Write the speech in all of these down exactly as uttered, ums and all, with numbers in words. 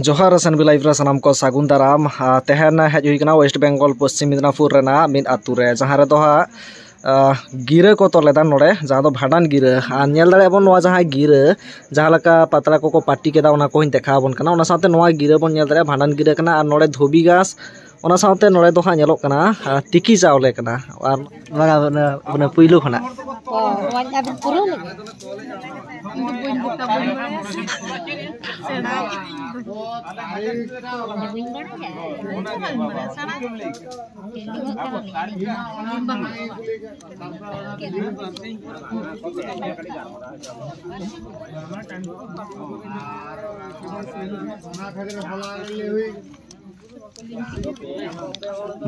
ᱡᱚᱦᱟᱨ, S N B live ᱨᱮ ᱥᱟᱱᱟᱢ ᱠᱚ ᱥᱟᱹᱜᱩᱱ ᱫᱟᱨᱟᱢ᱾ ᱟᱨ ᱛᱮᱦᱮᱧ ᱦᱮᱡ ᱦᱩᱭ ᱠᱟᱱᱟ ᱳᱭᱮᱥᱴ ᱵᱮᱝᱜᱚᱞ, ᱯᱚᱥᱪᱤᱢ ᱢᱮᱫᱽᱱᱟᱯᱩᱨ ᱨᱮᱱᱟᱜ ᱢᱤᱫ ᱟᱹᱛᱩ ᱨᱮ, ᱡᱟᱦᱟᱸ ᱨᱮᱫᱚ ᱦᱟᱸᱜ, ᱟᱸ, ᱜᱤᱨᱟᱹ ᱠᱚ ᱛᱚᱞ ᱞᱮᱫᱟ ᱱᱚᱰᱮ, ᱡᱟᱦᱟᱸ ᱫᱚ ᱵᱷᱟᱸᱰᱟᱱ ᱜᱤᱨᱟᱹ᱾ ᱟᱨ ᱧᱮᱞ ᱫᱟᱲᱮᱭᱟᱜ ᱵᱚᱱ, ᱱᱚᱣᱟ ᱡᱟᱦᱟᱸ ᱜᱤᱨᱟᱹ, ᱡᱟᱦᱟᱸ ᱞᱮᱠᱟ ᱯᱟᱛᱲᱟ ᱠᱚᱠᱚ ᱯᱟᱹᱴᱤ ᱠᱮᱫᱟ, ᱚᱱᱟ ᱠᱚᱦᱚᱸᱧ ᱫᱮᱠᱷᱟᱣ ᱟᱵᱚᱱ ᱠᱟᱱᱟ᱾ ᱚᱱᱟ ᱥᱟᱶᱛᱮ ᱱᱚᱣᱟ ᱜᱤᱨᱟᱹ ᱵᱚᱱ ᱧᱮᱞ ᱫᱟᱲᱮᱭᱟᱜᱼᱟ, ᱵᱷᱟᱸᱰᱟᱱ ᱜᱤᱨᱟᱹ ᱠᱟᱱᱟ᱾ ᱟᱨ ᱱᱚᱰᱮ ᱫᱷᱩᱵᱤ ᱜᱷᱟᱥ, ᱚᱱᱟ ᱥᱟᱶᱛᱮ ᱱᱚᱰᱮ ᱫᱚ ᱦᱟᱸᱜ ᱧᱮᱞᱚᱜ ᱠᱟᱱᱟ, ᱟᱸ, ᱛᱤᱠᱤ ᱪᱟᱣᱞᱮ ᱠᱟᱱᱟ᱾ ᱟᱨ ᱵᱟᱝᱟ, ᱚᱱᱟ, ᱚᱱᱟ ᱯᱩᱭᱞᱩ ᱠᱷᱚᱱᱟᱜ᱾ ᱚ, ᱟᱵᱤᱱ ᱯᱩᱨᱟᱹᱣ ᱞᱮᱜᱮ? ᱤᱧ ᱫᱚ ᱵᱟᱹᱧ ᱫᱚ ᱵᱟᱹᱧ ᱵᱟᱲᱟᱭᱟ ᱥᱮ᱾ ᱵᱟᱹᱧ ᱵᱟᱲᱟᱭᱟ᱾ ᱵᱟᱹᱧ ᱵᱟᱲᱟᱭᱟ᱾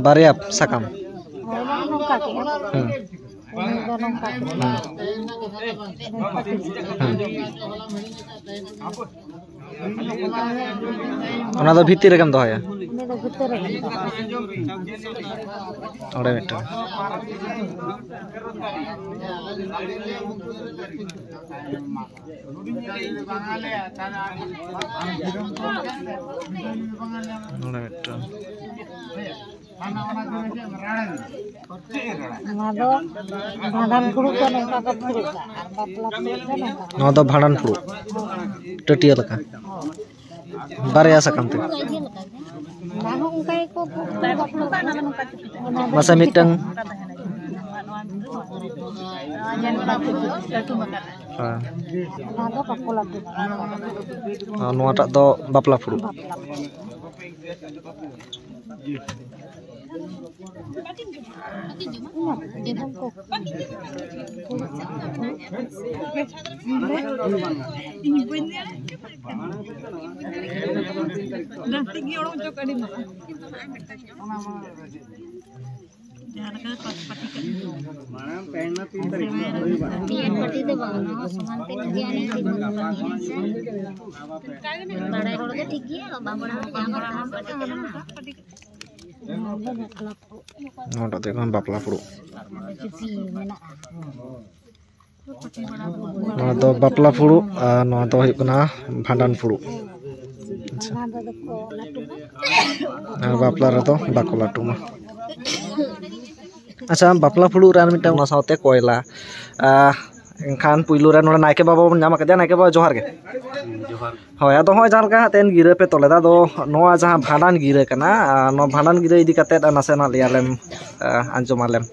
ᱵᱟᱨᱭᱟ ᱥᱟᱠᱟᱢ᱾ ᱦᱳᱭ, ᱱᱚᱝᱠᱟ ᱜᱮ᱾ ᱦᱮᱸ᱾ ᱢᱤᱫ ᱫᱚ ᱱᱚᱝᱠᱟ ᱜᱮ᱾ ᱦᱮᱸ᱾ ᱦᱮᱸ᱾ ᱚᱱᱟ ᱫᱚ ᱵᱷᱤᱛᱤᱨ ᱨᱮᱜᱮᱢ ᱫᱚᱦᱚᱭᱟ? ᱩᱱᱤ ᱫᱚ ᱵᱷᱤᱛᱤᱨ ᱨᱮᱜᱮ᱾ ᱚᱸᱰᱮ ᱢᱤᱫᱴᱟᱝ᱾ ᱱᱚᱰᱮ ᱢᱤᱫᱴᱟᱝ᱾ ᱱᱚᱣᱟ ᱫᱚ ᱵᱷᱟᱸᱰᱟᱱ ᱯᱷᱩᱲᱩᱜ ᱫᱚ ᱱᱚᱝᱠᱟ ᱠᱚ ᱯᱷᱩᱲᱩᱜᱟ, ᱟᱨ ᱵᱟᱯᱞᱟ ᱯᱷᱩᱲᱩᱜ ᱫᱚ ᱱᱚᱝᱠᱟ᱾ ᱱᱚᱣᱟ ᱫᱚ ᱵᱷᱟᱸᱰᱟᱱ ᱯᱷᱩᱲᱩᱜ, ᱴᱟᱹᱴᱭᱟᱹ ᱞᱮᱠᱟ᱾ ᱵᱟᱨᱭᱟ ᱥᱟᱠᱟᱢ ᱛᱮ᱾ ᱚᱱᱟ ᱦᱚᱸ ᱚᱱᱠᱟ ᱜᱮᱠᱚ ᱯᱷᱩᱲᱩᱜᱟ, ᱵᱟᱯᱞᱟ ᱯᱷᱩᱲᱩᱜ᱾ ᱢᱟᱥᱮ ᱢᱤᱫᱴᱟᱝ᱾ ᱦᱮᱸ᱾ ᱚᱱᱟ ᱫᱚ ᱵᱟᱯᱞᱟ ᱯᱷᱩᱲᱩᱜ᱾ ᱟᱨ ᱱᱚᱣᱟᱴᱟᱜ ᱫᱚ ᱵᱟᱯᱞᱟ ᱯᱷᱩᱲᱩᱜ᱾ ᱵᱟᱯᱞᱟ ᱯᱷᱩᱲᱩᱜ᱾ ᱯᱟᱹᱴᱤ ᱫᱚ ᱵᱟᱝ, ᱱᱚᱣᱟ ᱥᱚᱢᱟᱱ ᱛᱮ ᱡᱩᱫᱤ ᱟᱹᱱᱤᱡ ᱠᱷᱟᱱ ᱫᱚ ᱵᱟᱝ ᱦᱮᱸ ᱥᱮ? ᱵᱟᱲᱟᱭ ᱦᱚᱲ ᱫᱚ ᱴᱷᱤᱠ ᱜᱮᱭᱟ, ᱵᱟᱝ ᱵᱟᱲᱟᱭ ᱦᱚᱲ ᱫᱚ ᱟᱢᱟᱜ ᱠᱟᱛᱷᱟ ᱯᱟᱹᱴᱤ ᱠᱟᱜ ᱢᱮ᱾ ᱱᱚᱣᱟᱴᱟᱜ ᱫᱚ ᱦᱩᱭᱩᱜ ᱠᱟᱱᱟ ᱵᱟᱯᱞᱟ ᱯᱷᱩᱲᱩᱜ᱾ ᱱᱚᱣᱟ ᱫᱚ ᱵᱟᱯᱞᱟ ᱯᱷᱩᱲᱩᱜ ᱟᱨ ᱱᱚᱣᱟ ᱫᱚ ᱦᱩᱭᱩᱜ ᱠᱟᱱᱟ ᱵᱷᱟᱸᱰᱟᱱ ᱯᱷᱩᱲᱩᱜ᱾ ᱟᱨ ᱵᱟᱯᱞᱟ ᱨᱮᱫᱚ ᱵᱟᱠᱚ ᱞᱟᱹᱴᱩᱢᱟ᱾ ᱟᱪᱪᱷᱟ, ᱵᱟᱯᱞᱟ ᱯᱷᱩᱲᱩᱜ ᱨᱮ ᱟᱨ ᱢᱤᱫᱴᱟᱝ, ᱚᱱᱟ ᱥᱟᱶᱛᱮ ᱠᱚᱭᱞᱟ᱾ ᱟᱦ, ᱮᱱᱠᱷᱟᱱ ᱯᱩᱭᱞᱩ ᱨᱮ ᱱᱚᱰᱮ ᱱᱟᱭᱠᱮ ᱵᱟᱵᱟ ᱵᱚᱱ ᱧᱟᱢ ᱟᱠᱟᱫᱮᱭᱟ᱾ ᱱᱟᱭᱠᱮ ᱵᱟᱵᱟ, ᱡᱚᱦᱟᱨ ᱜᱮ᱾ ᱡᱚᱦᱟᱨ᱾ ᱦᱳᱭ, ᱟᱫᱚ ᱦᱚᱸᱜᱼᱚᱭ ᱡᱟᱦᱟᱸ ᱞᱮᱠᱟ ᱦᱟᱸᱜ ᱛᱮᱦᱮᱧ ᱜᱤᱨᱟᱹ ᱯᱮ ᱛᱚᱞ ᱮᱫᱟ, ᱟᱫᱚ ᱱᱚᱣᱟ ᱡᱟᱦᱟᱸ ᱵᱷᱟᱸᱰᱟᱱ ᱜᱤᱨᱟᱹ ᱠᱟᱱᱟ, ᱟᱨ ᱱᱚᱣᱟ ᱵᱷᱟᱸᱰᱟᱱ ᱜᱤᱨᱟᱹ ᱤᱫᱤ ᱠᱟᱛᱮᱫ ᱱᱟᱥᱮᱱᱟᱜ ᱞᱟᱹᱭ ᱟᱞᱮᱢ, ᱟᱦ, ᱟᱸᱡᱚᱢ ᱟᱞᱮᱢ᱾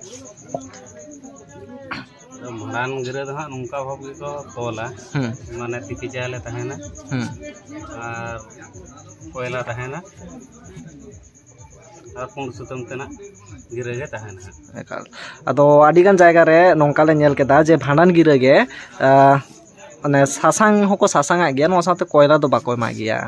ᱵᱷᱟᱸᱰᱟᱱ ᱜᱤᱨᱟᱹ ᱫᱚ ᱦᱟᱸᱜ ᱱᱚᱝᱠᱟ ᱵᱷᱟᱵᱽ ᱜᱮᱠᱚ ᱛᱚᱞᱟ, ᱦᱩᱸ᱾ ᱢᱟᱱᱮ ᱛᱤᱠᱤ ᱪᱟ ᱞᱮ ᱛᱟᱦᱮᱱᱟ, ᱦᱩᱸ᱾ ᱟᱨ ᱠᱚᱭᱞᱟ ᱛᱟᱦᱮᱱᱟ, ᱟᱨ ᱯᱩᱸᱰ ᱥᱩᱛᱟᱹᱢ ᱛᱮᱱᱟᱜ ᱜᱤᱨᱟᱹ ᱜᱮ ᱛᱟᱦᱮᱱᱟ ᱦᱟᱸᱜ᱾ ᱮᱠᱟᱞ᱾ ᱟᱫᱚ ᱟᱹᱰᱤᱜᱟᱱ ᱡᱟᱭᱜᱟ ᱨᱮ ᱱᱚᱝᱠᱟ ᱞᱮ ᱧᱮᱞ ᱠᱮᱫᱟ ᱡᱮ ᱵᱷᱟᱸᱰᱟᱱ ᱜᱤᱨᱟᱹ ᱜᱮ, ᱟᱦ, ᱢᱟᱱᱮ ᱥᱟᱥᱟᱝ ᱦᱚᱸᱠᱚ ᱥᱟᱥᱟᱝᱟᱜ ᱜᱮᱭᱟ, ᱱᱚᱣᱟ ᱥᱟᱶᱛᱮ ᱠᱚᱭᱞᱟ ᱫᱚ ᱵᱟᱠᱚ ᱮᱢᱟᱜ ᱜᱮᱭᱟ᱾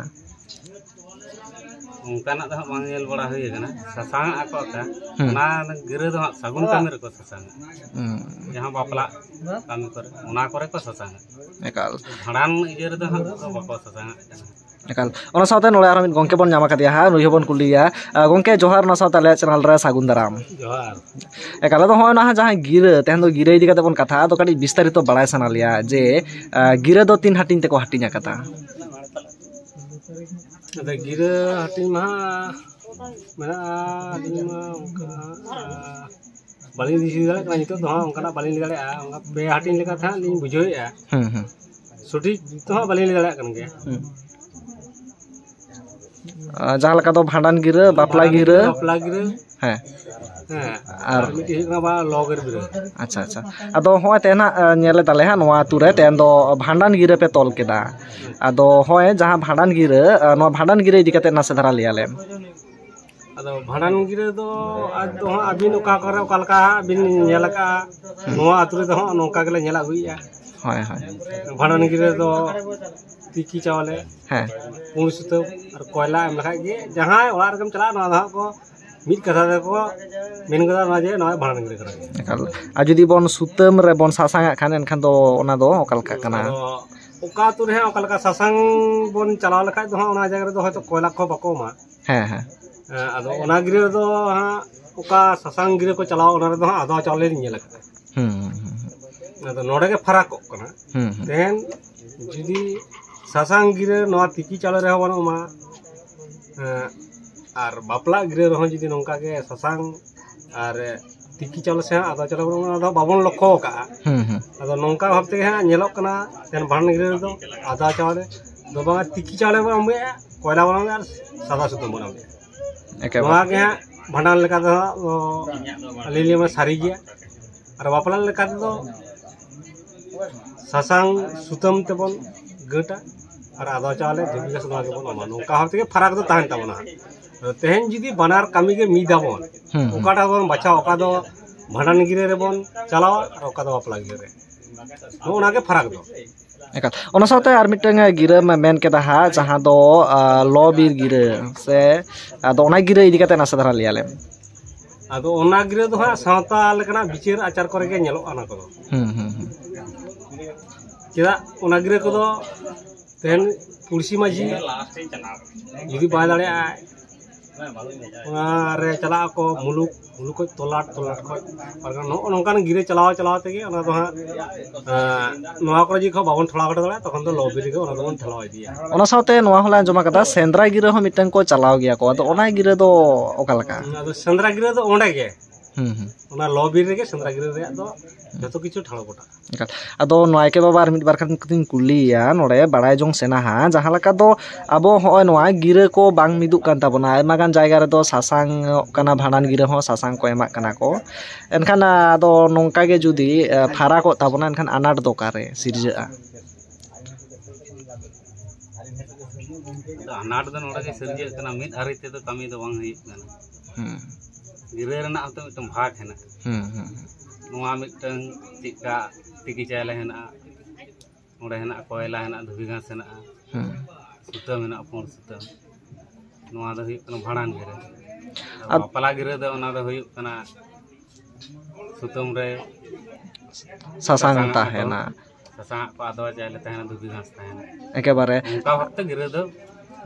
ᱚᱱᱠᱟᱱᱟᱜ ᱫᱚ ᱦᱟᱸᱜ ᱵᱟᱝ ᱧᱮᱞ ᱵᱟᱲᱟ ᱦᱩᱭ ᱟᱠᱟᱱᱟ᱾ ᱥᱟᱥᱟᱝᱟᱜ ᱟᱠᱚ ᱟᱠᱟ, ᱦᱩᱸ᱾ ᱚᱱᱟ ᱜᱤᱨᱟᱹ ᱫᱚ ᱦᱟᱸᱜ ᱥᱟᱹᱜᱩᱱ ᱠᱟᱹᱢᱤ ᱨᱮᱠᱚ ᱥᱟᱥᱟᱝᱟ᱾ ᱦᱩᱸ᱾ ᱡᱟᱦᱟᱸ ᱵᱟᱯᱞᱟ ᱠᱟᱹᱢᱤ ᱠᱚᱨᱮ, ᱚᱱᱟ ᱠᱚᱨᱮ ᱠᱚ ᱥᱟᱥᱟᱝᱟ᱾ ᱮᱠᱟᱞ᱾ ᱵᱷᱟᱸᱰᱟᱱ ᱤᱭᱟᱹ ᱨᱮᱫᱚ ᱦᱟᱸᱜ ᱫᱚ ᱵᱟᱠᱚ ᱥᱟᱥᱟᱝᱟᱜ ᱠᱟᱱᱟ᱾ ᱮᱠᱟᱞ᱾ ᱚᱱᱟ ᱥᱟᱶᱛᱮ ᱱᱚᱰᱮ ᱟᱨᱦᱚᱸ ᱢᱤᱫ ᱜᱚᱢᱠᱮ ᱵᱚᱱ ᱧᱟᱢ ᱟᱠᱟᱫᱮᱭᱟ ᱦᱟᱸᱜ, ᱱᱩᱭ ᱦᱚᱸᱵᱚᱱ ᱠᱩᱞᱤᱭᱮᱭᱟ᱾ ᱟᱨ ᱜᱚᱢᱠᱮ, ᱡᱚᱦᱟᱨ, ᱚᱱᱟ ᱥᱟᱶᱛᱮ ᱟᱞᱮᱭᱟᱜ ᱪᱮᱱᱮᱞ ᱨᱮ ᱥᱟᱹᱜᱩᱱ ᱫᱟᱨᱟᱢ᱾ ᱡᱚᱦᱟᱨ᱾ ᱮᱠᱟᱞ᱾ ᱟᱫᱚ ᱦᱚᱸᱜᱼᱚᱭ ᱱᱟᱦᱟᱜ ᱡᱟᱦᱟᱸ ᱜᱤᱨᱟᱹ, ᱛᱮᱦᱮᱧ ᱫᱚ ᱜᱤᱨᱟᱹ ᱤᱫᱤ ᱠᱟᱛᱮ ᱵᱚᱱ ᱠᱟᱛᱷᱟᱜᱼᱟ, ᱟᱫᱚ ᱠᱟᱹᱴᱤᱡ ᱵᱤᱥᱛᱟᱨᱤᱛᱚ ᱵᱟᱲᱟᱭ ᱥᱟᱱᱟ ᱞᱮᱭᱟ ᱡᱮ, ᱟᱦ, ᱜᱤᱨᱟᱹ ᱫᱚ ᱛᱤᱱ ᱦᱟᱹᱴᱤᱧ ᱛᱮᱠᱚ ᱦᱟᱹᱴᱤᱧ ᱟᱠᱟᱫᱟ? ᱟᱫᱚ ᱜᱤᱨᱟᱹ ᱦᱟᱹᱴᱤᱧ ᱢᱟ ᱦᱟᱸᱜ ᱢᱮᱱᱟᱜᱼᱟ, ᱟᱹᱞᱤᱧ ᱢᱟ ᱚᱱᱠᱟ, ᱟᱦ, ᱵᱟᱹᱞᱤᱧ ᱫᱤᱥᱟᱹ ᱫᱟᱲᱮᱭᱟᱜ ᱠᱟᱱᱟ ᱱᱤᱛᱚᱜ ᱫᱚ ᱦᱟᱸᱜ, ᱚᱱᱠᱟᱱᱟᱜ ᱵᱟᱹᱞᱤᱧ ᱞᱟᱹᱭ ᱫᱟᱲᱮᱭᱟᱜᱼᱟ᱾ ᱚᱱᱠᱟ ᱯᱮ ᱦᱟᱹᱴᱤᱧ ᱞᱮᱠᱟ ᱛᱮ ᱦᱟᱸᱜ ᱞᱤᱧ ᱵᱩᱡᱷᱟᱹᱣᱮᱫᱼᱟ᱾ ᱦᱩᱸ, ᱦᱩᱸ᱾ ᱥᱚᱴᱷᱤᱠ ᱛᱮᱦᱚᱸ ᱵᱟᱹᱞᱤᱧ ᱞᱟᱹᱭ ᱫᱟᱲᱮᱭᱟᱜ ᱠᱟᱱ ᱜᱮᱭᱟ᱾ ᱦᱩᱸ᱾ ᱟᱨ ᱡᱟᱦᱟᱸ ᱞᱮᱠᱟ ᱫᱚ ᱵᱷᱟᱸᱰᱟᱱ ᱜᱤᱨᱟᱹ, ᱵᱟᱯᱞᱟ ᱜᱤᱨᱟᱹ᱾ ᱵᱟᱯᱞᱟ ᱜᱤᱨᱟᱹ᱾ ᱦᱮᱸ᱾ ᱦᱮᱸ᱾ ᱟᱨ ᱟᱨ ᱢᱤᱫᱴᱤᱡ ᱦᱩᱭᱩᱜ ᱠᱟᱱᱟ ᱵᱟ ᱞᱚ ᱜᱤᱨᱟᱹ᱾ ᱟᱪᱪᱷᱟ, ᱟᱪᱪᱷᱟ᱾ ᱟᱫᱚ ᱦᱚᱸᱜᱼᱚᱭ ᱛᱮ ᱱᱟᱜ, ᱮ, ᱧᱮᱞ ᱮᱫᱟᱞᱮ ᱦᱟᱸᱜ, ᱱᱚᱣᱟ ᱟᱹᱛᱩ ᱨᱮ ᱛᱮᱦᱮᱧ ᱫᱚ ᱵᱷᱟᱸᱰᱟᱱ ᱜᱤᱨᱟᱹ ᱯᱮ ᱛᱚᱞ ᱠᱮᱫᱟ᱾ ᱟᱫᱚ ᱦᱚᱸᱜᱼᱚᱭ ᱡᱟᱦᱟᱸ ᱵᱷᱟᱸᱰᱟᱱ ᱜᱤᱨᱟᱹ, ᱮ, ᱱᱚᱣᱟ ᱵᱷᱟᱸᱰᱟᱱ ᱜᱤᱨᱟᱹ ᱤᱫᱤ ᱠᱟᱛᱮ ᱱᱟᱥᱮ ᱫᱷᱟᱨᱟ ᱞᱟᱹᱭ ᱟᱞᱮᱢ᱾ ᱟᱫᱚ ᱵᱷᱟᱸᱰᱟᱱ ᱜᱤᱨᱟᱹ ᱫᱚ ᱟᱡ ᱫᱚ ᱦᱟᱸᱜ ᱟᱹᱵᱤᱱ ᱚᱠᱟ ᱠᱚᱨᱮ ᱚᱠᱟ ᱞᱮᱠᱟ ᱦᱟᱸᱜ ᱵᱤᱱ ᱧᱮᱞ ᱟᱠᱟᱜᱼᱟ, ᱦᱩᱸ᱾ ᱱᱚᱣᱟ ᱟᱹᱛᱩ ᱨᱮᱫᱚ ᱦᱟᱸᱜ ᱱᱚᱝᱠᱟ ᱜᱮᱞᱮ ᱧᱮᱞ ᱟᱹᱜᱩᱭᱮᱫᱼᱟ᱾ ᱦᱳᱭ, ᱦᱳᱭ᱾ ᱵᱷᱟᱸᱰᱟᱱ ᱜᱤᱨᱟᱹ ᱫᱚ ᱛᱤᱠᱤ ᱪᱟᱣᱞᱮ, ᱦᱮᱸ᱾ ᱯᱩᱸᱰ ᱥᱩᱛᱟᱹᱢ ᱟᱨ ᱠᱚᱭᱞᱟ ᱮᱢ ᱞᱮᱠᱷᱟᱡ ᱜᱮ ᱡᱟᱦᱟᱸᱭ ᱚᱲᱟᱜ ᱨᱮᱜᱮᱢ ᱪᱟᱞᱟᱜᱼᱟ, ᱱᱚᱣᱟ ᱫᱚ ᱦᱟᱸᱜ ᱠᱚ ᱢᱤᱫ ᱠᱟᱛᱷᱟ ᱛᱮᱠᱚ ᱢᱮᱱ ᱠᱟᱫᱟ, ᱱᱚᱣᱟ ᱡᱮ ᱱᱚᱣᱟ ᱵᱷᱟᱸᱰᱟᱱ ᱜᱤᱨᱟᱹ ᱠᱟᱱᱟ᱾ ᱮᱠᱟᱞ᱾ ᱟᱨ ᱡᱩᱫᱤ ᱵᱚᱱ ᱥᱩᱛᱟᱹᱢ ᱨᱮᱵᱚᱱ ᱥᱟᱥᱟᱝ ᱟᱜ ᱠᱷᱟᱱ, ᱮᱱᱠᱷᱟᱱ ᱫᱚ ᱚᱱᱟ ᱫᱚ ᱚᱠᱟ ᱞᱮᱠᱟᱜ ᱠᱟᱱᱟ? ᱟᱫᱚ ᱚᱠᱟ ᱟᱹᱛᱩ ᱨᱮ ᱦᱟᱸᱜ ᱚᱠᱟ ᱞᱮᱠᱟ ᱥᱟᱥᱟᱝ ᱵᱚᱱ ᱪᱟᱞᱟᱣ ᱞᱮᱠᱷᱟᱡ ᱫᱚ ᱦᱟᱸᱜ, ᱚᱱᱟ ᱡᱟᱭᱜᱟ ᱨᱮᱫᱚ ᱦᱚᱭᱛᱳ ᱠᱚᱭᱞᱟ ᱠᱚᱦᱚᱸ ᱵᱟᱠᱚ ᱮᱢᱟ᱾ ᱦᱮᱸ, ᱦᱮᱸ᱾ ᱦᱮᱸ, ᱟᱫᱚ ᱚᱱᱟ ᱜᱤᱨᱟᱹ ᱨᱮᱫᱚ ᱦᱟᱸᱜ ᱚᱠᱟ ᱥᱟᱥᱟᱝ ᱜᱤᱨᱟᱹ ᱠᱚ ᱪᱟᱞᱟᱣ, ᱚᱱᱟ ᱨᱮᱫᱚ ᱦᱟᱸᱜ ᱟᱫᱽᱣᱟ ᱪᱟᱣᱞᱮ ᱞᱤᱧ ᱧᱮᱞ ᱟᱠᱟᱫᱟ᱾ ᱦᱩᱸ, ᱦᱩᱸ, ᱦᱩᱸ, ᱦᱩᱸ᱾ ᱟᱫᱚ ᱱᱚᱰᱮ ᱜᱮ ᱯᱷᱟᱨᱟᱠᱚᱜ ᱠᱟᱱᱟ᱾ ᱦᱩᱸ, ᱦᱩᱸ᱾ ᱛᱮᱦᱮᱧ ᱡᱩᱫᱤ ᱥᱟᱥᱟᱝ ᱜᱤᱨᱟᱹ ᱱᱚᱣᱟ ᱛᱤᱠᱤ ᱪᱟᱣᱞᱮ ᱨᱮᱦᱚᱸ ᱵᱟᱹᱱᱩᱜ ᱢᱟ᱾ ᱮᱸ, ᱟᱨ ᱵᱟᱯᱞᱟ ᱜᱤᱨᱟᱹ ᱨᱮᱦᱚᱸ ᱡᱩᱫᱤ ᱱᱚᱝᱠᱟ ᱜᱮ ᱥᱟᱥᱟᱝ ᱟᱨ ᱛᱤᱠᱤ ᱪᱟᱣᱞᱮ ᱥᱮ ᱦᱟᱸᱜ ᱟᱫᱣᱟ ᱪᱟᱣᱞᱮ ᱵᱟᱹᱱᱩᱜ ᱢᱟ, ᱚᱱᱟ ᱫᱚ ᱵᱟᱵᱚᱱ ᱞᱚᱠᱠᱷᱚ ᱟᱠᱟᱜᱼᱟ᱾ ᱦᱩᱸ, ᱦᱩᱸ᱾ ᱟᱫᱚ ᱱᱚᱝᱠᱟ ᱵᱷᱟᱵ ᱛᱮᱜᱮ ᱦᱟᱸᱜ ᱧᱮᱞᱚᱜ ᱠᱟᱱᱟ, ᱛᱮᱦᱮᱧ ᱵᱷᱟᱸᱰᱟᱱ ᱜᱤᱨᱟᱹ ᱨᱮᱫᱚ ᱟᱫᱣᱟ ᱪᱟᱣᱞᱮ ᱫᱚ ᱵᱟᱝᱟ, ᱛᱤᱠᱤ ᱪᱟᱣᱞᱮ ᱵᱚᱱ ᱮᱢᱚᱜᱼᱟ, ᱠᱚᱭᱞᱟ ᱵᱚᱱ ᱮᱢᱚᱜᱼᱟ ᱟᱨ ᱥᱟᱫᱟ ᱥᱩᱛᱟᱹᱢ ᱵᱚᱱ ᱮᱢᱚᱜᱼᱟ᱾ ᱮᱠᱮᱵᱟᱨᱮ᱾ ᱱᱚᱣᱟ ᱜᱮ ᱦᱟᱸᱜ ᱵᱷᱟᱸᱰᱟᱱ ᱞᱮᱠᱟ ᱫᱚ ᱦᱟᱸᱜ, ᱚ, ᱟᱹᱞᱤᱧ ᱞᱤᱧ ᱢᱮᱱᱟ ᱥᱟᱹᱨᱤ ᱜᱮᱭᱟ᱾ ᱟᱨ ᱵᱟᱯᱞᱟ ᱞᱮᱠᱟ ᱛᱮᱫᱚ ᱥᱟᱥᱟᱝ ᱥᱩᱛᱟᱹᱢ ᱛᱮᱵᱚᱱ ᱜᱟᱹᱴᱟ ᱟᱨ ᱟᱫᱣᱟ ᱪᱟᱣᱞᱮ ᱫᱷᱩᱵᱤ ᱜᱷᱟᱥ ᱱᱚᱣᱟ ᱜᱮᱵᱚᱱ ᱮᱢᱟ᱾ ᱱᱚᱝᱠᱟ ᱵᱷᱟᱵ ᱛᱮᱜᱮ ᱯᱷᱟᱨᱟᱠ ᱫᱚ ᱛᱟᱦᱮᱱ ᱛᱟᱵᱚᱱᱟ ᱦᱟᱸᱜ᱾ ᱟᱫᱚ ᱛᱮᱦᱮᱧ ᱡᱩᱫᱤ ᱵᱟᱱᱟᱨ ᱠᱟᱹᱢᱤ ᱜᱮ ᱢᱤᱫ ᱟᱵᱚᱱ, ᱦᱩᱸ, ᱦᱩᱸ᱾ ᱚᱠᱟᱴᱟᱜ ᱵᱚᱱ ᱵᱟᱪᱷᱟᱣᱟ, ᱚᱠᱟ ᱫᱚ ᱵᱷᱟᱸᱰᱟᱱ ᱜᱤᱨᱟᱹ ᱨᱮᱵᱚᱱ ᱪᱟᱞᱟᱣᱟ ᱟᱨ ᱚᱠᱟ ᱫᱚ ᱵᱟᱯᱞᱟ ᱜᱤᱨᱟᱹ ᱨᱮ, ᱱᱚᱜᱼᱚ ᱱᱟ ᱜᱮ ᱯᱷᱟᱨᱟᱠ ᱫᱚ᱾ ᱮᱠᱟᱞ᱾ ᱚᱱᱟ ᱥᱟᱶᱛᱮ ᱟᱨ ᱢᱤᱫᱴᱟᱝ ᱜᱤᱨᱟᱹ ᱢᱮ-, ᱢᱮᱱ ᱠᱮᱫᱟ ᱦᱟᱸᱜ, ᱡᱟᱦᱟᱸ ᱫᱚ, ᱟ, ᱞᱚ ᱵᱤᱨ ᱜᱤᱨᱟᱹ ᱥᱮ, ᱟᱫᱚ ᱚᱱᱟ ᱜᱤᱨᱟᱹ ᱤᱫᱤ ᱠᱟᱛᱮ ᱱᱟᱥᱮ ᱫᱷᱟᱨᱟ ᱞᱟᱹᱭ ᱟᱞᱮᱢ᱾ ᱟᱫᱚ ᱚᱱᱟ ᱜᱤᱨᱟᱹ ᱫᱚ ᱦᱟᱸᱜ ᱥᱟᱶᱛᱟ ᱞᱮᱠᱟᱱᱟᱜ ᱵᱤᱪᱟᱹᱨ ᱟᱪᱟᱨ ᱠᱚᱨᱮ ᱜᱮ ᱧᱮᱞᱚᱜᱼᱟ ᱚᱱᱟ ᱠᱚᱫᱚ᱾ ᱦᱩᱸ, ᱦᱩᱸ, ᱦᱩᱸ᱾ ᱪᱮᱫᱟᱜ ᱚᱱᱟ ᱜᱤᱨᱟᱹ ᱠᱚᱫᱚ ᱛᱮᱦᱮᱧ ᱯᱩᱲᱥᱤ ᱢᱟᱹᱡᱷᱤ ᱡᱩᱫᱤ ᱵᱟᱭ ᱫᱟᱲᱮᱭᱟᱜᱼᱟ, ᱚᱱᱟ ᱨᱮ ᱪᱟᱞᱟᱜ ᱟᱠᱚ ᱢᱩᱞᱩᱠ, ᱢᱩᱞᱩᱠ ᱠᱷᱚᱡ ᱛᱚᱞᱟᱴ, ᱛᱚᱞᱟᱴ ᱠᱷᱚᱡ ᱯᱟᱨᱜᱟᱱᱟ᱾ ᱱᱚᱜᱼᱚ ᱱᱚᱝᱠᱟᱱ ᱜᱤᱨᱟᱹ ᱪᱟᱞᱟᱣ ᱪᱟᱞᱟᱣ ᱛᱮᱜᱮ ᱚᱱᱟ ᱫᱚ ᱦᱟᱸᱜ, ᱮᱸ, ᱱᱚᱣᱟ ᱠᱚᱨᱮ ᱡᱩᱫᱤ ᱠᱷᱚᱡ ᱵᱟᱵᱚᱱ ᱴᱷᱚᱲᱟ ᱦᱚᱴᱚ ᱫᱟᱲᱮᱭᱟᱜᱼᱟ, ᱛᱚᱠᱷᱚᱱ ᱫᱚ ᱞᱚ ᱵᱤᱨ ᱨᱮᱜᱮ ᱚᱱᱟ ᱫᱚᱵᱚᱱ ᱴᱷᱮᱞᱟᱣ ᱤᱫᱤᱭᱟ᱾ ᱚᱱᱟ ᱥᱟᱶᱛᱮ ᱱᱚᱣᱟ ᱦᱚᱸᱞᱮ ᱟᱸᱡᱚᱢ ᱟᱠᱟᱫᱟ, ᱥᱮᱸᱫᱽᱨᱟ ᱜᱤᱨᱟᱹ ᱦᱚᱸ ᱢᱤᱫᱴᱟᱝ ᱠᱚ ᱪᱟᱞᱟᱣ ᱜᱮᱭᱟ ᱠᱚ᱾ ᱟᱫᱚ ᱚᱱᱟ ᱜᱤᱨᱟᱹ ᱫᱚ ᱚᱠᱟ ᱞᱮᱠᱟ? ᱟᱫᱚ ᱥᱮᱸᱫᱽᱨᱟ ᱜᱤᱨᱟᱹ ᱫᱚ ᱚᱸᱰᱮ ᱜᱮ, ᱦᱩᱸ, ᱦᱩᱸ᱾ ᱚᱱᱟ ᱞᱚ ᱵᱤᱨ ᱨᱮᱜᱮ ᱥᱮᱸᱫᱽᱨᱟ ᱜᱤᱨᱟᱹ ᱨᱮᱭᱟᱜ ᱫᱚ ᱡᱚᱛᱚ ᱠᱤᱪᱷᱩ ᱴᱷᱟᱲᱚ ᱜᱚᱴᱟᱜᱼᱟ᱾ ᱮᱠᱟᱞ᱾ ᱟᱫᱚ ᱱᱚᱣᱟ ᱜᱮ ᱵᱟᱵᱟ, ᱟᱨ ᱢᱤᱫ ᱵᱟᱨ ᱠᱟᱛᱷᱟᱧ ᱠᱩᱞᱤᱭᱮᱭᱟ ᱱᱚᱰᱮ, ᱵᱟᱲᱟᱭ ᱡᱚᱝ ᱥᱟᱱᱟᱣᱟ ᱦᱟᱸᱜ, ᱡᱟᱦᱟᱸ ᱞᱮᱠᱟ ᱫᱚ ᱟᱵᱚ ᱦᱚᱸᱜᱼᱚᱭ ᱱᱚᱣᱟ ᱜᱤᱨᱟᱹ ᱠᱚ ᱵᱟᱝ ᱢᱤᱫᱚᱜ ᱠᱟᱱ ᱛᱟᱵᱚᱱᱟ, ᱟᱭᱢᱟ ᱜᱟᱱ ᱡᱟᱭᱜᱟ ᱨᱮᱫᱚ ᱥᱟᱥᱟᱝᱚᱜ ᱠᱟᱱᱟ, ᱵᱷᱟᱸᱰᱟᱱ ᱜᱤᱨᱟᱹ ᱦᱚᱸ ᱥᱟᱥᱟᱝ ᱠᱚ ᱮᱢᱟᱜ ᱠᱟᱱᱟ ᱠᱚ᱾ ᱮᱱᱠᱷᱟᱱ, ᱟᱫᱚ ᱱᱚᱝᱠᱟ ᱜᱮ ᱡᱩᱫᱤ, ᱮ, ᱯᱷᱟᱨᱟᱠᱚᱜ ᱛᱟᱵᱚᱱᱟ, ᱮᱱᱠᱷᱟᱱ ᱟᱱᱟᱴ ᱫᱚ ᱚᱠᱟᱨᱮ ᱥᱤᱨᱡᱟᱹᱜᱼᱟ? ᱟᱫᱚ ᱟᱱᱟᱴ ᱫᱚ ᱱᱚᱰᱮ ᱜᱮ ᱥᱤᱨᱡᱟᱹᱜ ᱠᱟᱱᱟ, ᱢᱤᱫ ᱟᱹᱨᱤ ᱛᱮᱫᱚ ᱠᱟᱹᱢᱤ ᱫᱚ ᱵᱟᱝ ᱦᱩᱭᱩᱜ ᱠᱟᱱᱟ᱾ ᱦᱩᱸ᱾ ᱜᱤᱨᱟᱹ ᱨᱮᱱᱟᱜ ᱦᱚᱸᱛᱚ ᱢᱤᱫᱴᱟᱝ ᱵᱷᱟᱜᱽ ᱦᱮᱱᱟᱜᱼᱟ᱾ ᱦᱩᱸ, ᱦᱩᱸ, ᱦᱩᱸ᱾ ᱱᱚᱣᱟ ᱢᱤᱫᱴᱟᱝ ᱪᱮᱫᱠᱟ ᱛᱤᱠᱤ ᱪᱟᱭᱞᱮ ᱦᱮᱱᱟᱜᱼᱟ, ᱚᱸᱰᱮ ᱦᱮᱱᱟᱜᱼᱟ ᱠᱚᱭᱞᱟ ᱦᱮᱱᱟᱜᱼᱟ, ᱫᱷᱩᱵᱤ ᱜᱷᱟᱸᱥ ᱦᱮᱱᱟᱜᱼᱟ, ᱦᱩᱸ᱾ ᱥᱩᱛᱟᱹᱢ ᱦᱮᱱᱟᱜᱼᱟ, ᱯᱩᱸᱰ ᱥᱩᱛᱟᱹᱢ᱾ ᱱᱚᱣᱟ ᱫᱚ ᱦᱩᱭᱩᱜ ᱠᱟᱱᱟ ᱵᱷᱟᱸᱰᱟᱱ ᱜᱤᱨᱟᱹ᱾ ᱟᱨ ᱟᱨ ᱵᱟᱯᱞᱟ ᱜᱤᱨᱟᱹ ᱫᱚ ᱚᱱᱟ ᱫᱚ ᱦᱩᱭᱩᱜ ᱠᱟᱱᱟ ᱥᱩᱛᱟᱹᱢ ᱨᱮ ᱥᱟᱥᱟᱝ ᱥᱟᱥᱟᱝᱟᱜ ᱠᱚ, ᱛᱟᱦᱮᱱᱟ᱾ ᱥᱟᱥᱟᱝᱟᱜ ᱠᱚ ᱟᱫᱣᱟ ᱪᱟᱣᱞᱮ ᱛᱟᱦᱮᱱᱟ, ᱫᱷᱩᱵᱤ ᱜᱷᱟᱸᱥ ᱛᱟᱦᱮᱱᱟ᱾ ᱮᱠᱮᱵᱟᱨᱮ᱾ ᱚᱱᱠᱟ ᱵᱷᱟᱵᱛᱮ ᱜᱤᱨᱟᱹ ᱫᱚ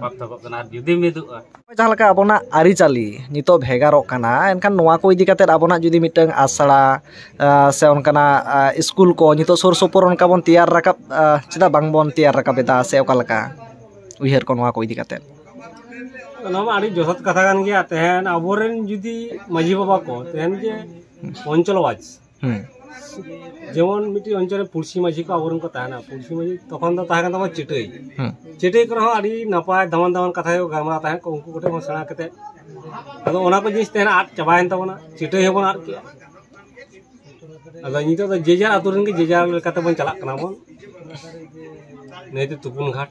ᱵᱟᱫᱽᱫᱷᱚᱠᱚᱜ ᱠᱟᱱᱟ ᱟᱨ ᱡᱩᱫᱤ ᱢᱤᱫᱚᱜᱼᱟ᱾ ᱡᱟᱦᱟᱸ ᱞᱮᱠᱟ ᱟᱵᱚᱱᱟᱜ ᱟᱹᱨᱤᱪᱟᱹᱞᱤ ᱱᱤᱛᱚᱜ ᱵᱷᱮᱜᱟᱨᱚᱜ ᱠᱟᱱᱟ, ᱮᱱᱠᱷᱟᱱ ᱱᱚᱣᱟ ᱠᱚ ᱤᱫᱤ ᱠᱟᱛᱮᱫ ᱟᱵᱚᱱᱟᱜ ᱡᱩᱫᱤ ᱢᱤᱫᱴᱟᱝ ᱟᱥᱲᱟ, ᱟ, ᱥᱮ ᱚᱱᱠᱟᱱᱟᱜ, ᱟ, ᱥᱠᱩᱞ ᱠᱚ ᱱᱤᱛᱚᱜ ᱥᱩᱨ ᱥᱩᱯᱩᱨ ᱚᱱᱠᱟ ᱵᱚᱱ ᱛᱮᱭᱟᱨ ᱨᱟᱠᱟᱵ, ᱟ, ᱪᱮᱫᱟᱜ ᱵᱟᱝ ᱵᱚᱱ ᱛᱮᱭᱟᱨ ᱨᱟᱠᱟᱵ ᱮᱫᱟ, ᱥᱮ ᱚᱠᱟ ᱞᱮᱠᱟ ᱩᱭᱦᱟᱹᱨ ᱠᱚ ᱱᱚᱣᱟ ᱠᱚ ᱤᱫᱤ ᱠᱟᱛᱮᱫ? ᱚᱱᱟ ᱢᱟ ᱟᱹᱰᱤ ᱡᱚᱛᱷᱟᱛ ᱠᱟᱛᱷᱟ ᱠᱟᱱ ᱜᱮᱭᱟ᱾ ᱛᱮᱦᱮᱧ ᱟᱵᱚᱨᱮᱱ ᱡᱩᱫᱤ ᱢᱟᱹᱡᱷᱤ ᱵᱟᱵᱟ ᱠᱚ ᱛᱮᱦᱮᱧ ᱡᱮ ᱚᱧᱪᱚᱞ ᱣᱟᱡᱽ, ᱦᱩᱸ᱾ ᱡᱮᱢᱚᱱ ᱢᱤᱫᱴᱤᱡ ᱚᱧᱪᱚᱞ ᱨᱮ ᱯᱩᱲᱥᱤ ᱢᱟᱹᱡᱷᱤ ᱠᱚ ᱟᱵᱚᱨᱮᱱ ᱠᱚ ᱛᱟᱦᱮᱱᱟ, ᱯᱩᱲᱥᱤ ᱢᱟᱹᱡᱷᱤ ᱛᱚᱠᱷᱚᱱ ᱫᱚ ᱛᱟᱦᱮᱸ ᱠᱟᱱ ᱛᱟᱵᱚᱱᱟ ᱪᱟᱹᱴᱟᱹᱭ᱾ ᱦᱩᱸ᱾ ᱪᱟᱹᱴᱟᱹᱭ ᱠᱚᱨᱮ ᱦᱚᱸ ᱟᱹᱰᱤ ᱱᱟᱯᱟᱭ ᱫᱟᱢᱟᱱ ᱫᱟᱢᱟᱱ ᱠᱟᱛᱷᱟ ᱜᱮ ᱜᱟᱞᱢᱟᱨᱟᱣ ᱛᱟᱦᱮᱸ ᱠᱚ, ᱩᱱᱠᱩ ᱠᱚᱴᱷᱮᱱ ᱵᱚᱱ ᱥᱮᱬᱟ ᱠᱟᱛᱮᱫ᱾ ᱟᱫᱚ ᱚᱱᱟ ᱠᱚ ᱡᱤᱱᱤᱥ ᱛᱮᱦᱮᱧ ᱟᱫ ᱪᱟᱵᱟᱭᱮᱱ ᱛᱟᱵᱚᱱᱟ, ᱪᱟᱹᱴᱟᱹᱭ ᱦᱚᱸᱵᱚᱱ ᱟᱫ ᱠᱮᱜᱼᱟ᱾ ᱟᱫᱚ ᱱᱤᱛᱚᱜ ᱫᱚ ᱡᱮ ᱡᱟᱨ ᱟᱛᱳ ᱨᱮᱱ ᱜᱮ ᱡᱮ ᱡᱟᱨ ᱞᱮᱠᱟᱛᱮ ᱵᱚᱱ ᱪᱟᱞᱟᱜ ᱠᱟᱱᱟ ᱵᱚᱱ, ᱱᱟᱹᱭᱛᱮ ᱛᱩᱯᱩᱱ ᱜᱷᱟᱴ᱾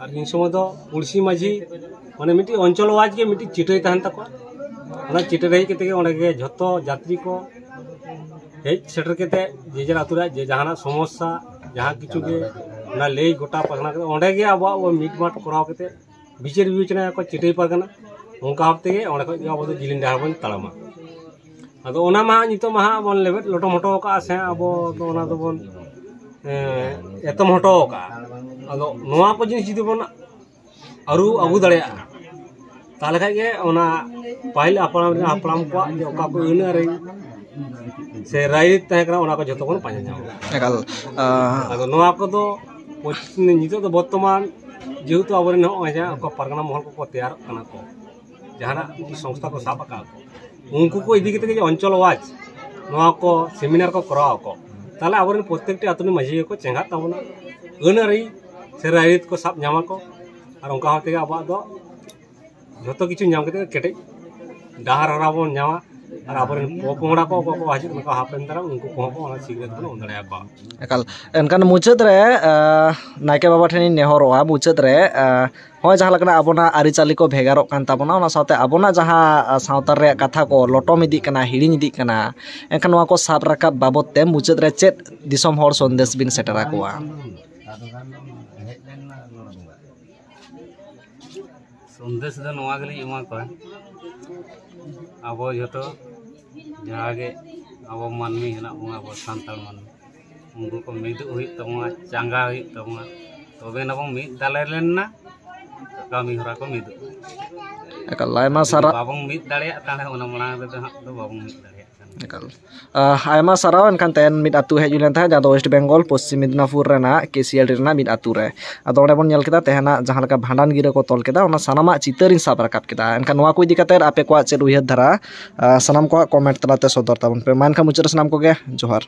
ᱟᱨ ᱤᱱ ᱥᱚᱢᱚᱭ ᱫᱚ ᱯᱩᱲᱥᱤ ᱢᱟᱹᱡᱷᱤ, ᱢᱟᱱᱮ, ᱢᱤᱫᱴᱤᱡ ᱚᱧᱪᱚᱞ ᱣᱟᱡᱽ ᱜᱮ ᱢᱤᱫᱴᱤᱡ ᱪᱟᱹᱴᱟᱹᱭ ᱛᱟᱦᱮᱱ ᱛᱟᱠᱚᱣᱟ᱾ ᱚᱱᱟ ᱪᱟᱹᱴᱟᱹᱭ ᱨᱮ ᱦᱮᱡ ᱠᱟᱛᱮ ᱜᱮ ᱚᱸᱰᱮ ᱜᱮ ᱡᱷᱚᱛᱚ ᱡᱟᱛᱨᱤ ᱠᱚ ᱦᱮᱡ ᱥᱮᱴᱮᱨ ᱠᱟᱛᱮ ᱡᱮ ᱡᱟᱨ ᱟᱛᱳ ᱨᱮᱭᱟᱜ ᱡᱮ ᱡᱟᱦᱟᱱᱟᱜ ᱥᱚᱢᱚᱥᱥᱟ, ᱡᱟᱦᱟᱸ ᱠᱤᱪᱷᱩ ᱜᱮ ᱚᱱᱟ ᱞᱟᱹᱭ ᱜᱚᱴᱟ ᱯᱟᱥᱱᱟᱣ ᱠᱟᱛᱮ ᱚᱸᱰᱮ ᱜᱮ ᱟᱵᱚᱣᱟᱜ ᱢᱤᱴ ᱢᱟᱴ ᱠᱚᱨᱟᱣ ᱠᱟᱛᱮ ᱵᱤᱪᱟᱹᱨ ᱵᱤᱵᱮᱪᱚᱱᱟᱭᱟᱠᱚ ᱪᱟᱹᱴᱟᱹᱭ ᱯᱟᱨᱜᱟᱱᱟ᱾ ᱚᱱᱠᱟ ᱵᱷᱟᱵ ᱛᱮᱜᱮ ᱚᱸᱰᱮ ᱠᱷᱚᱡ ᱜᱮ ᱟᱵᱚ ᱫᱚ ᱡᱤᱞᱤᱧ ᱰᱟᱦᱟᱨ ᱵᱚᱱ ᱛᱟᱲᱟᱢᱟ᱾ ᱟᱫᱚ ᱚᱱᱟ ᱢᱟ ᱦᱟᱸᱜ ᱱᱤᱛᱚᱜ ᱢᱟ ᱦᱟᱸᱜ ᱵᱚᱱ ᱞᱮᱵᱮᱫ ᱞᱚᱴᱚᱢ ᱦᱚᱴᱚ ᱟᱠᱟᱫᱼᱟ, ᱥᱮ ᱟᱵᱚ ᱫᱚ ᱚᱱᱟ ᱫᱚᱵᱚᱱ, ᱮᱸ, ᱮᱛᱚᱢ ᱦᱚᱴᱚ ᱟᱠᱟᱫᱼᱟ᱾ ᱟᱫᱚ ᱱᱚᱣᱟ ᱠᱚ ᱡᱤᱱᱤᱥ ᱡᱩᱫᱤ ᱵᱚᱱ ᱟᱹᱨᱩ ᱟᱹᱜᱩ ᱫᱟᱲᱮᱭᱟᱜᱼᱟ, ᱛᱟᱦᱚᱞᱮ ᱠᱷᱟᱡ ᱜᱮ ᱚᱱᱟ ᱯᱟᱹᱦᱤᱞ ᱦᱟᱯᱲᱟᱢ ᱨᱮᱱ ᱦᱟᱯᱲᱟᱢ ᱠᱚᱣᱟᱜ ᱡᱮ ᱚᱠᱟ ᱠᱚ ᱟᱹᱱ ᱟᱹᱨᱤ ᱥᱮ ᱨᱟᱭᱨᱤᱛ ᱛᱟᱦᱮᱸ ᱠᱟᱱᱟ, ᱚᱱᱟ ᱠᱚ ᱡᱷᱚᱛᱚ ᱵᱚᱱ ᱯᱟᱸᱡᱟ ᱧᱟᱢᱟ᱾ ᱮᱠᱟᱞ, ᱟᱸ, ᱟᱫᱚ ᱱᱚᱣᱟ ᱠᱚᱫᱚ ᱯᱚᱪ-, ᱱᱤᱛᱚᱜ ᱫᱚ ᱵᱚᱨᱛᱚᱢᱟᱱ ᱡᱮᱦᱮᱛᱩ ᱟᱵᱚᱨᱮᱱ ᱱᱚᱜᱼᱚᱭ ᱡᱟᱦᱟᱸ ᱠᱚ ᱯᱟᱨᱜᱟᱱᱟ ᱢᱚᱦᱚᱞ ᱠᱚᱠᱚ ᱛᱮᱭᱟᱨᱚᱜ ᱠᱟᱱᱟ ᱠᱚ, ᱡᱟᱦᱟᱱᱟᱜ ᱢᱤᱫᱴᱤᱡ ᱥᱚᱝᱥᱛᱷᱟ ᱠᱚ ᱥᱟᱵ ᱟᱠᱟᱫ ᱠᱚ, ᱩᱱᱠᱩ ᱠᱚ ᱤᱫᱤ ᱠᱟᱛᱮ ᱜᱮ ᱚᱧᱪᱚᱞ ᱣᱟᱡᱽ ᱱᱚᱣᱟ ᱠᱚ ᱥᱮᱢᱤᱱᱟᱨ ᱠᱚ ᱠᱚᱨᱟᱣ ᱟᱠᱚ, ᱛᱟᱦᱚᱞᱮ ᱟᱵᱚᱨᱮᱱ ᱯᱨᱚᱛᱮᱠᱴᱤ ᱟᱹᱛᱩ ᱨᱮᱱ ᱢᱟᱹᱡᱷᱤ ᱜᱮᱠᱚ ᱪᱮᱸᱜᱷᱟᱜ ᱛᱟᱵᱚᱱᱟ, ᱟᱹᱱ ᱟᱹᱨᱤ ᱥᱮ ᱨᱟᱭᱨᱤᱛ ᱠᱚ ᱥᱟᱵ ᱧᱟᱢᱟ ᱠᱚ, ᱟᱨ ᱚᱱᱠᱟ ᱦᱚᱛᱮ ᱜᱮ ᱟᱵᱚᱣᱟᱜ ᱫᱚ ᱡᱷᱚᱛᱚ ᱠᱤᱪᱷᱩ ᱧᱟᱢ ᱠᱟᱛᱮ ᱠᱮᱴᱮᱡ ᱰᱟᱦᱟᱨ ᱦᱟᱨᱟ ᱵᱚᱱ ᱧᱟᱢᱟ᱾ ᱟᱨ ᱟᱵᱚᱨᱮᱱ ᱯᱚᱯᱚᱝᱲᱟ ᱠᱚ ᱚᱠᱚᱭ ᱠᱚ ᱦᱤᱡᱩᱜ ᱠᱟᱱᱟ ᱠᱚ ᱦᱟᱯᱮᱱ ᱫᱟᱨᱟᱢ, ᱩᱱᱠᱩ ᱠᱚᱦᱚᱸ ᱠᱚ ᱚᱱᱟ ᱥᱤᱠᱷᱱᱟᱹᱛ ᱵᱚᱱ ᱮᱢ ᱫᱟᱲᱮᱭᱟᱠᱚᱣᱟ᱾ ᱮᱠᱟᱞ᱾ ᱮᱱᱠᱷᱟᱱ ᱢᱩᱪᱟᱹᱫ ᱨᱮ, ᱟᱸ, ᱱᱟᱭᱠᱮ ᱵᱟᱵᱟ ᱴᱷᱮᱱᱤᱧ ᱱᱮᱦᱚᱨᱚᱜᱼᱟ, ᱢᱩᱪᱟᱹᱫ ᱨᱮ, ᱟᱸ, ᱱᱚᱜᱼᱚᱭ ᱡᱟᱦᱟᱸ ᱞᱮᱠᱟᱱᱟᱜ ᱟᱵᱚᱱᱟᱜ ᱟᱹᱨᱤᱪᱟᱹᱞᱤ ᱠᱚ ᱵᱷᱮᱜᱟᱨᱚᱜ ᱠᱟᱱ ᱛᱟᱵᱚᱱᱟ, ᱚᱱᱟ ᱥᱟᱶᱛᱮ ᱟᱵᱚᱱᱟᱜ ᱡᱟᱦᱟᱸ, ᱟᱸ, ᱥᱟᱶᱛᱟ ᱨᱮᱭᱟᱜ ᱠᱟᱛᱷᱟ ᱠᱚ ᱞᱚᱴᱚᱢ ᱤᱫᱤᱜ ᱠᱟᱱᱟ, ᱦᱤᱲᱤᱧ ᱤᱫᱤᱜ ᱠᱟᱱᱟ, ᱮᱱᱠᱷᱟᱱ ᱱᱚᱣᱟ ᱠᱚ ᱥᱟᱵ ᱨᱟᱠᱟᱵ ᱵᱟᱵᱚᱛ ᱛᱮ ᱢᱩᱪᱟᱹᱫ ᱨᱮ ᱪᱮᱫ ᱫᱤᱥᱚᱢ ᱦᱚᱲ ᱥᱚᱱᱫᱮᱥ ᱵᱤᱱ ᱥᱮᱴᱮᱨ ᱟᱠᱚᱣᱟ? ᱥᱚᱱᱫᱮᱥ ᱫᱚ ᱱᱚᱣᱟ ᱜᱮᱞᱤᱧ ᱮᱢᱟ ᱠᱚᱣᱟ, ᱟᱵᱚ ᱡᱷᱚᱛᱚ ᱡᱟᱦᱟᱸ ᱜᱮ ᱟᱵᱚ ᱢᱟᱹᱱᱢᱤ ᱦᱮᱱᱟᱜ ᱵᱚᱱᱟ, ᱟᱵᱚ ᱥᱟᱱᱛᱟᱲ ᱢᱟᱹᱱᱢᱤ, ᱩᱱᱠᱩ ᱠᱚ ᱢᱤᱫᱚᱜ ᱦᱩᱭᱩᱜ ᱛᱟᱵᱚᱱᱟ, ᱪᱟᱸᱜᱟ ᱦᱩᱭᱩᱜ ᱛᱟᱵᱚᱱᱟ, ᱛᱚᱵᱮ ᱱᱟ ᱵᱚᱱ ᱢᱤᱫ ᱫᱟᱞᱮ ᱞᱮᱱ ᱱᱟ, ᱠᱟᱹᱢᱤ ᱦᱚᱨᱟ ᱠᱚ ᱢᱤᱫᱚᱜᱼᱟ᱾ ᱮᱠᱟᱞ, ᱟᱭᱢᱟ ᱥᱟᱨᱦᱟᱣ᱾ ᱵᱟᱵᱚᱱ ᱢᱤᱫ ᱫᱟᱲᱮᱭᱟᱜ ᱛᱟᱦᱚᱞᱮ ᱚᱱᱟ ᱢᱟᱲᱟᱝ ᱨᱮᱫᱚ ᱦᱟᱸᱜ ᱫᱚ ᱵᱟᱵᱚᱱ ᱢᱤᱫ ᱫᱟᱲᱮᱭᱟᱜ ᱠᱟᱱᱟ᱾ ᱮᱠᱟᱞ᱾ ᱟᱭᱢᱟ ᱥᱟᱨᱦᱟᱣ᱾ ᱮᱱᱠᱷᱟᱱ ᱛᱮᱦᱮᱧ ᱢᱤᱫ ᱟᱹᱛᱩ ᱦᱮᱡ ᱦᱩᱭ ᱞᱮᱱ ᱛᱟᱦᱮᱸᱫ, ᱡᱟᱦᱟᱸ ᱫᱚ ᱳᱭᱮᱥᱴ ᱵᱮᱝᱜᱚᱞ ᱯᱚᱥᱪᱤᱢ ᱢᱮᱫᱽᱱᱟᱯᱩᱨ ᱨᱮᱱᱟᱜ ᱠᱮᱥᱤᱭᱟᱞᱰᱤ ᱨᱮᱱᱟᱜ ᱢᱤᱫ ᱟᱹᱛᱩ ᱨᱮ᱾ ᱟᱫᱚ ᱚᱸᱰᱮ ᱵᱚᱱ ᱧᱮᱞ ᱠᱮᱫᱟ ᱛᱮᱦᱮᱧᱟᱜ ᱡᱟᱦᱟᱸ ᱞᱮᱠᱟ ᱵᱷᱟᱸᱰᱟᱱ ᱜᱤᱨᱟᱹ ᱠᱚ ᱛᱚᱞ ᱠᱮᱫᱟ, ᱚᱱᱟ ᱥᱟᱱᱟᱢᱟᱜ ᱪᱤᱛᱟᱹᱨᱤᱧ ᱥᱟᱵ ᱨᱟᱠᱟᱵ ᱠᱮᱫᱟ᱾ ᱮᱱᱠᱷᱟᱱ ᱱᱚᱣᱟ ᱠᱚ ᱤᱫᱤ ᱠᱟᱛᱮ ᱟᱯᱮ ᱠᱚᱣᱟᱜ ᱪᱮᱫ ᱩᱭᱦᱟᱹᱨ ᱫᱷᱟᱨᱟ? ᱥᱟᱱᱟᱢ ᱠᱚᱣᱟᱜ ᱠᱚᱢᱮᱱᱴ ᱛᱟᱞᱟᱛᱮ ᱥᱚᱫᱚᱨ ᱛᱟᱵᱚᱱ ᱯᱮ᱾ ᱢᱟ ᱮᱱᱠᱷᱟᱱ ᱢᱩᱪᱟᱹᱫ ᱨᱮ ᱥᱟᱱᱟᱢ ᱠᱚᱜᱮ ᱡᱚᱦᱟᱨ᱾